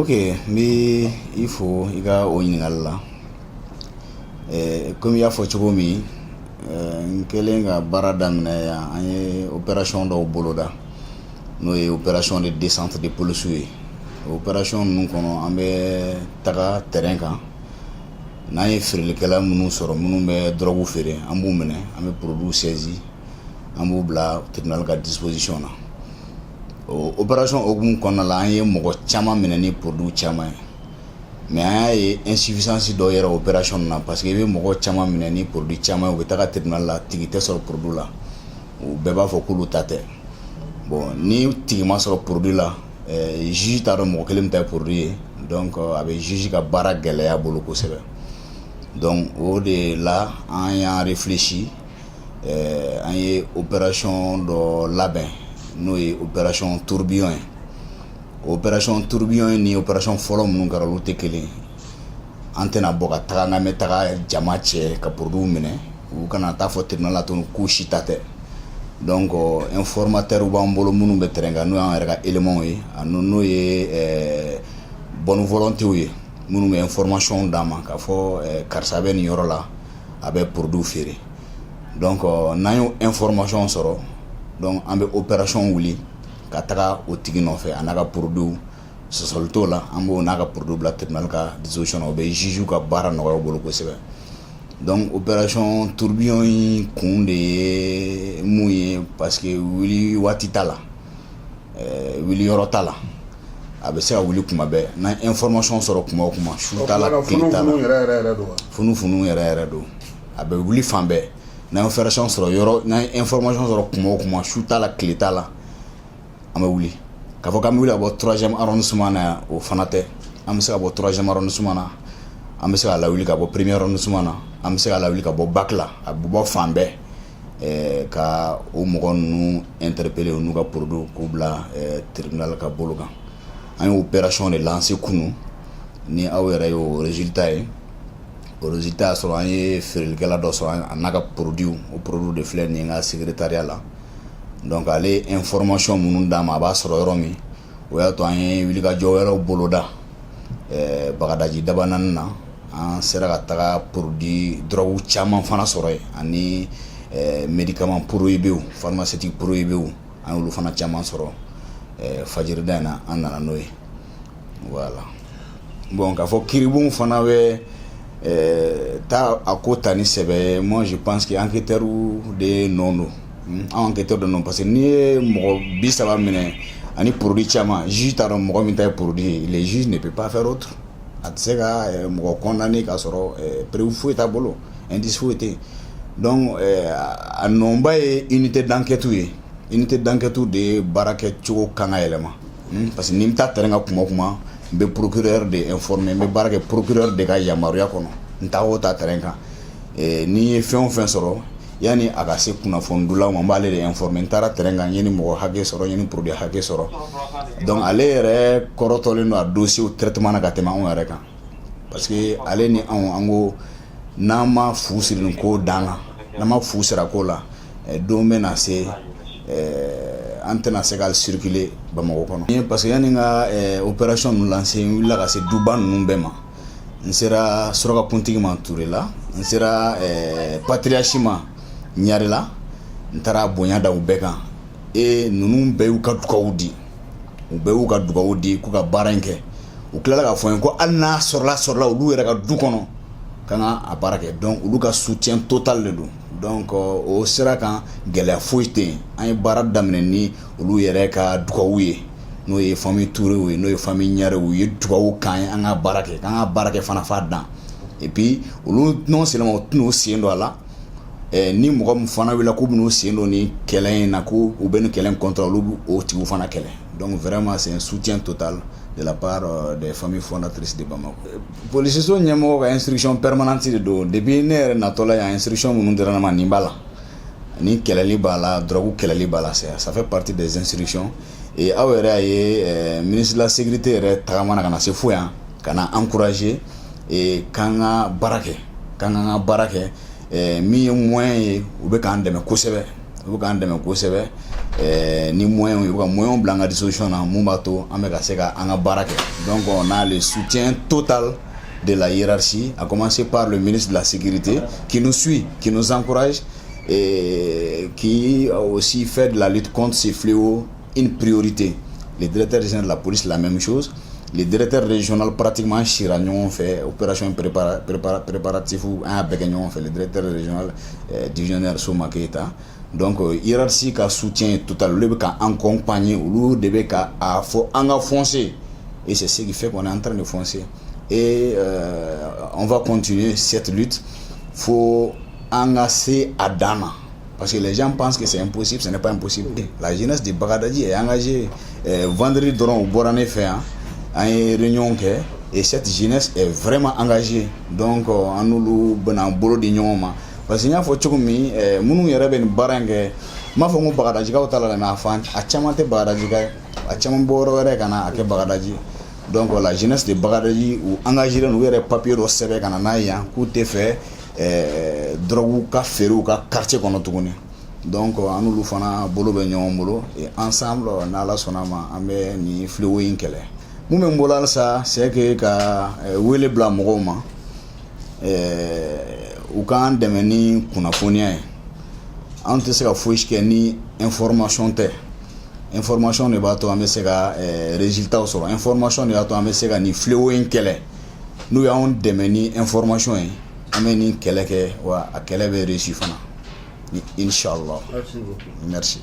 Ok, n bɛ i fo i ka o ɲininkali la. Komi i y'a fɔ cogo min, n kɛlen ka baara daminɛ yan, an ye opération dɔw boloda, n'o ye opération de descente de police ye. Opération ninnu kɔnɔ, an bɛ taga terrain kan. N'an ye feerelikɛla minnu sɔrɔ, minnu bɛ drogue feere, an b'u minɛ, an bɛ produit saisi, an b'u bila tribunal ka disposition na. O opération hukumu kɔnɔna la, an ye mɔgɔ caman minɛ ni produit caman ye, mais an y'a ye insuffisance dɔw yɛrɛ opération na, parce que i bɛ mɔgɔ caman minɛ ni produit caman ye, u bɛ taga tribunal la, tigi tɛ sɔrɔ produit la, u bɛɛ b'a fɔ k'olu ta tɛ. Bon, ni tigi ma sɔrɔ produit la, juge t'a dɔn mɔgɔ kelen min ta ye produit ye. Donc a bɛ juge ka baara gɛlɛya bolo kosɛbɛ. Donc o de la, an y'an réfléchi, an ye opération dɔ labɛn, n'o ye opération tourbillon ye. Opération tourbillon ni opération fɔlɔ minnu kɛra, olu tɛ kelen. An tɛna bɔ ka taga n'an bɛ taga jama cɛ ka produit minɛ, u kana taa fɔ tribunal la tuguni k'u si ta tɛ. Donc informateur b'an bolo minnu bɛ terrain kan, n'o y'an yɛrɛ ka éléments ye, ani n'o ye bonne volonté ye, minnu bɛ information d'an ma k'a fɔ karisa bɛ nin yɔrɔ la, a bɛ produit feere. Donc n'an y'o information sɔrɔ, donc an bɛ opération wuli ka taga o tigi nɔfɛ, a n'a ka produit. Sɔsɔli t'o la, an b'o n'a ka produit bila tribunal ka disposition na. O bɛ juge ka baara nɔgɔya u bolo kosɛbɛ. Donc opération tourbillon in kun de ye mun ye? Parce que wuli waati t'a la, wuli yɔrɔ t'a la, a bɛ se ka wuli kuma bɛɛ n'an information sɔrɔ kuma o kuma, su t'a la, tile t'a la. Funufunu yɛrɛ yɛrɛ don, a bɛ wuli fan bɛɛ. N'an ye information sɔrɔ yɔrɔ, n'an ye information sɔrɔ kuma o kuma, su t'a la, tile t'a la, an bɛ wuli. K'a fɔ k'an bɛ wuli ka bɔ troisième arrondissement na yan, o fana tɛ. An bɛ se ka bɔ troisième arrondissement na, an bɛ se ka lawuli ka bɔ premier arrondissement na, an bɛ se ka lawuli ka bɔ bac la, a bɛ bɔ fan bɛɛ ka o mɔgɔ ninnu interpeller, n'u ka produit, k'u bila tribunal ka bolo kan. An ye opération de lancer kunun, ni aw yɛrɛ y'o résultat ye. O résultat y'a sɔrɔ an ye feerelikɛla dɔ sɔrɔ, a n'a ka produit. O produit de filɛ nin ye n ka secrétariat la. Donc ale ye information minnu d'a ma, a b'a sɔrɔ yɔrɔ min, o y'a to an ye wulikajɔ wɛrɛw boloda Bagadaji Dabanani na. An sera ka taga produit drogue caman fana sɔrɔ yen, ani médicament prohibé, pharmaceutique prohibé, an y'olu fana caman sɔrɔ fajirida in na, an nana n'o ye. Voilà. Bon, k'a fɔ kiiribulon fana bɛ taa a ko ta ni sɛbɛ ye, moi je pense que enquêteur de nɔ don, anw enquêteur de nɔ, parce que n'i ye mɔgɔ 30 minɛ ani produit caman, juge t'a dɔn mɔgɔ min ta ye produit ye. Les juges ne peut pas faire autre, a tɛ se ka mɔgɔ condamner k'a sɔrɔ preuve foyi t'a bolo, indice foyi tɛ yen. Donc a nɔba ye unité d'enquête ye. Unité d'enquête de ye baara kɛcogo kan ka yɛlɛma, parce que ni n bɛ taa terrain kan kuma o kuma, n bɛ procureur de informer, n bɛ baara kɛ procureur de ka yamaruya kɔnɔ. N taa o ta terrain kan, ni ye fɛn o fɛn sɔrɔ, yanni a ka se kunnafonidilaw ma, n b'ale de informer: n taara terrain kan, n ye ni mɔgɔ hakɛ sɔrɔ, n ye ni produit hakɛ sɔrɔ. Donc ale yɛrɛ kɔrɔtɔlen don a dossier traitement na ka tɛmɛ anw yɛrɛ kan, parce que ale ni anw, an ko n'an ma fu siri nin ko dan na, n'an ma fu siri a ko la, don bɛ na se, an tɛna se ka circuler Bamakɔ kɔnɔ. Parce que yanni n ka opération ninnu lancer, n wulila ka se duba ninnu bɛɛ ma. N sera surakakuntigi ma Ture la, n sera patriarche ma Ɲarela, n taara bonya da u bɛɛ kan. E ninnu bɛɛ y'u ka dugawu di, u bɛɛ y'u ka dugawu di k'u ka baara in kɛ. U tilala k'a fɔ n ye ko hali n'a sɔrɔla olu yɛrɛ ka du kɔnɔ, k'an ka a baara kɛ. Donc olu ka soutien total de don. Donc o sira kan, gɛlɛya foyi tɛ yen. An ye baara daminɛ ni olu yɛrɛ ka dugawu ye, n'o ye famille Turew ye, n'o ye famille Ɲarew ye. Dugawu k'an ye an ka baara kɛ, k'an ka baara kɛ fana f'a dan. Et puis olu non seulement u tɛn'u sen don a la, ni mɔgɔ min fana wulila k'u bɛn'u sen don ni kɛlɛ in na, ko u bɛ nin kɛlɛ in contre, olu b'o tigiw fana kɛlɛ. Donc vraiment, c'est un soutien total de la part des familles fondatrices de Bamako. Polisiso ɲɛmɔgɔ ka instruction permanente de don. Depuis ne yɛrɛ natɔla yan, instruction minnu dira ne ma, nin b'a la, ni kɛlɛli b'a la, drogue kɛlɛli b'a la, ça fait partie des instructions. Et aw yɛrɛ y'a ye, ministre de la Sécurité yɛrɛ tagamana ka na se fo yan ka na encourager et k'an ka baara kɛ, k'an ka baara kɛ. Min ye moyen ye, u bɛ k'an dɛmɛ kosɛbɛ, u bɛ k'an dɛmɛ kosɛbɛ. ni moyens ye, u bɛ ka moyens bila an ka disposition na mun b'a to an bɛ ka se ka an ka baara kɛ. Donc on a le soutien total de la hiérarchie, à commencer par le ministre de la Sécurité, qui nous suit, qui nous encourage et qui a aussi fait de la lutte contre ces fléaux une priorité. Le directeur général de la police, la même chose. Le directeur régional, pratiquement, sira ɲɔgɔn fɛ, opération préparatif an y'a bɛɛ kɛ ɲɔgɔn fɛ, le directeur régional divisionnaire Soma Keita. Donc hiérarchie ka soutien total, olu de bɛ ka accompagner, olu de bɛ ka a fɔ an ka foncer, et c'est ce qui fait qu'on est en train de foncer et on va continuer cette lutte fo an ka se a dan na, parce que les gens pensent que c'est impossible. Ce n'est pas impossible. La jeunesse de Bagadadji est engagée. Vendredi dɔrɔn, u bɔra ne fɛ yan, an ye réunion kɛ, et cette jeunesse est vraiment engagée. Donc an n'olu bɛna bolo di ɲɔgɔn ma, parce que n y'a fɔ cogo min, minnu yɛrɛ bɛ nin baara in kɛ, n m'a fɔ n ko Bagadajikaw ta la dɛ, mais a fan a caman tɛ Bagadajika ye, a caman bɔ yɔrɔ wɛrɛ ka na a kɛ Bagadaji. Donc la jeunesse de Bagadaji, u engagé u yɛrɛ papier dɔ sɛbɛn ka na n'a ye yan k'u tɛ fɛ drogue ka feere u ka quartier kɔnɔ tuguni. Donc an n'olu fana bolo bɛ ɲɔgɔn bolo et ensemble, n'Ala sɔnna ma, an bɛ nin fléau in kɛlɛ. Mun bɛ n bolo halisa, c'est que ka wele bila mɔgɔw ma, u k'an dɛmɛ ni kunnafoniya ye. An tɛ se ka fosi kɛ ni information tɛ. Information de b'a to an bɛ se ka résultat sɔrɔ, information de b'a to an bɛ se ka nin fléau in kɛlɛ. N'u y'anw dɛmɛ ni information ye, an bɛ nin kɛlɛ kɛ, wa a kɛlɛ bɛ réussir fana, inshallah. Merci beaucoup. Merci.